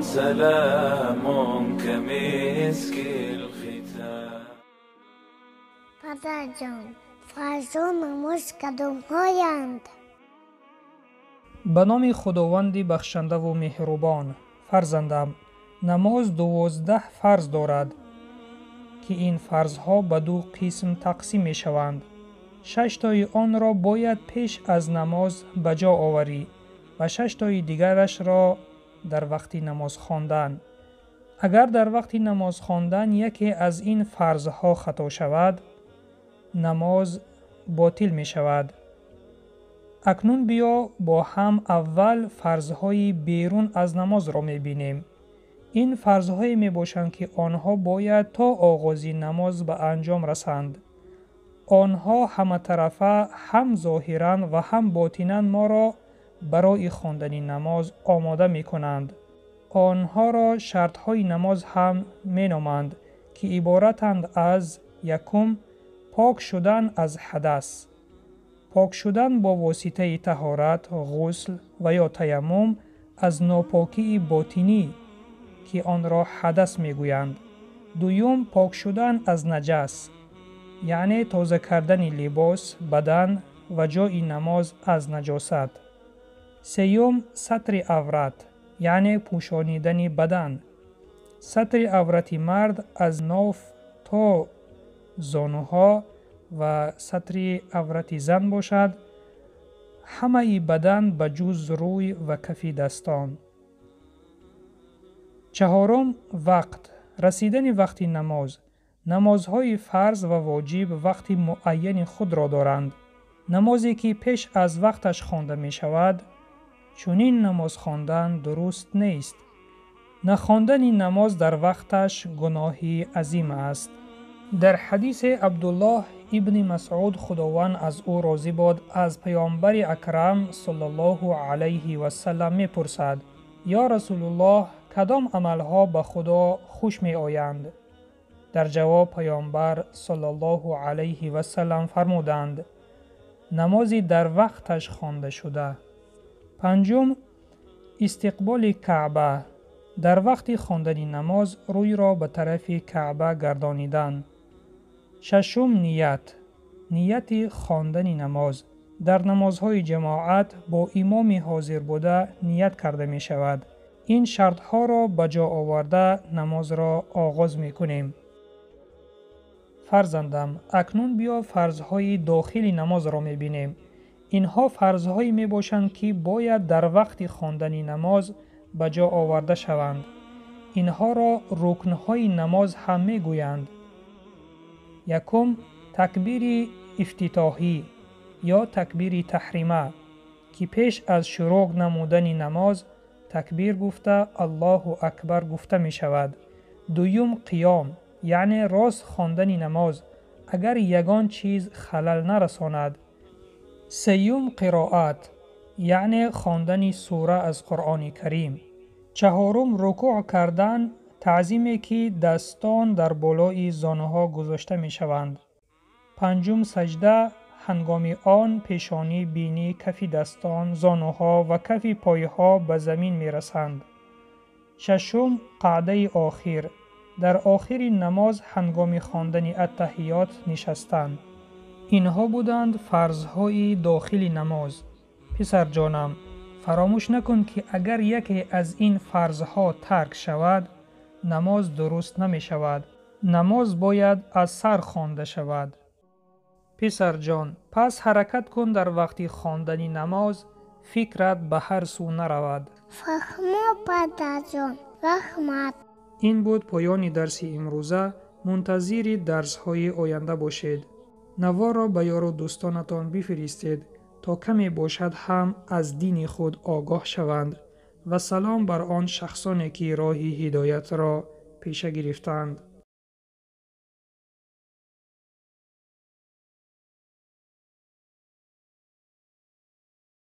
سلام كمسك الختام. Падарҷон, фарзҳо намоз кадомҳоянд? Ба номи Худованди бахшандаву меҳрубон. Фарзандам, намоз 12 фарз дорад, ки ин фарзҳо ба ду қисм тақсим мешаванд. 6тои онро бояд пеш аз намоз ба ҷо оварӣ ва 6тои дигарашро дар вақти намоз хондан. Агар дар вақти намоз хондан яке аз ин фарзҳо хато шавад, намоз ботил мешавад. Акнун биё бо ҳам аввал фарзҳои берун аз намозро мебинем. Ин фарзҳое мебошанд, ки онҳо бояд то оғози намоз ба анҷом расанд. Онҳо ҳаматарафа ҳам зоҳиран ва ҳам ботинан моро барои хондани намоз омода мекунанд. Онҳоро шартҳои намоз ҳам меноманд, ки иборатанд аз: якум, пок шудан аз ҳадас. Пок шудан бо воситаи таҳорат, ғусл ва ё таяммум аз нопокии ботинӣ, ки онро ҳадас мегӯянд. Дуюм, пок шудан аз наҷас, яъне тоза кардани либос, бадан ва ҷои намоз аз наҷосат. Сеюм, сатри аврат, яъне пӯшонидани бадан. Сатри аврати мард аз ноф то зонуҳо ва сатри аврати зан бошад ҳамаи бадан ба ҷуз рӯй ва кафи дастон. Чаҳорум, вақт. Расидани вақти намоз. Намозҳои фарз ва воҷиб вақти муайяни худро доранд. Намозе ки пеш аз вақташ хонда мешавад, чунин намоз хондан дуруст нест. Нахондани намоз дар вақташ гуноҳи азим аст. Дар ҳадисе Абдуллоҳ ибни Масъуд, Худованд аз ӯ розӣ бод, аз Паёмбари Акрам саллаллоҳу алайҳи васаллам мепурсад: ё Расулуллоҳ, кадом амалҳо ба Худо хуш меоянд? Дар ҷавоб Паёмбар саллаллоҳу алайҳи васаллам фармуданд: намози дар вақташ хонда шуда. Панҷум, истиқболи Каъба. Дар вақти хондани намоз рӯйро ба тарафи Каъба гардонидан. Шашум, ният. Нияти хондани намоз. Дар намозҳои ҷамоат бо имоми ҳозир буда ният карда мешавад. Ин шартҳоро ба ҷо оварда намозро оғоз мекунем. Фарзандам, акнун биё фарзҳои дохили намозро мебинем. Инҳо фарзҳое мебошанд, ки бояд дар вақти хондани намоз ба ҷо оварда шаванд. Инҳоро рукнҳои намоз ҳам мегӯянд. Якум, такбири ифтитоҳӣ ё такбири таҳрима, ки пеш аз шурӯъ намудани намоз такбир гуфта Аллоҳу акбар гуфта мешавад. Дуюм, қиём, яъне рост хондани намоз, агар ягон чиз халал нарасонад. Сеюм, қироат, яъне хондани сура аз Қуръони Карим. Чаҳорум, рукӯъ кардан, таъзиме ки дастон дар болои зонуҳо гузошта мешаванд. Панҷум, саҷда, ҳангоми он пешонӣ, бинӣ, кафи дастон, зонуҳо ва кафи пойҳо ба замин мерасанд. Шашум, қаъдаи охир. Дар охири намоз ҳангоми хондани аттаҳиёт нишастан. Инҳо буданд фарзҳои дохили намоз. Писарҷонам, фаромӯш накун, ки агар яке аз ин фарзҳо тарк шавад, намоз дуруст намешавад. Намоз бояд аз сар хонда шавад. Писарҷон, пас ҳаракат кун дар вақти хондани намоз фикрат ба ҳар сӯ наравад. Фаҳмо, падарҷон, раҳмат. Ин буд поёни дарси имрӯза. Мунтазири дарсҳои оянда бошед. Наворро ба ёру дӯстонатон бифиристед, то каме бошад ҳам аз дини худ огоҳ шаванд. Ва салом бар он шахсоне, ки роҳи ҳидоятро пеша гирифтаанд.